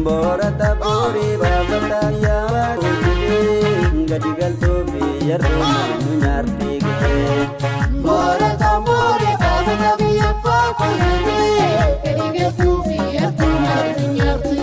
Boorata boorii baafata yaa hojii gadi galtuu fi yartuu nu nyaartii gahee. Boorata booree baafata biyya abbaa koo jedhee gadi galtuu fi yartuu maaltu nyaarti.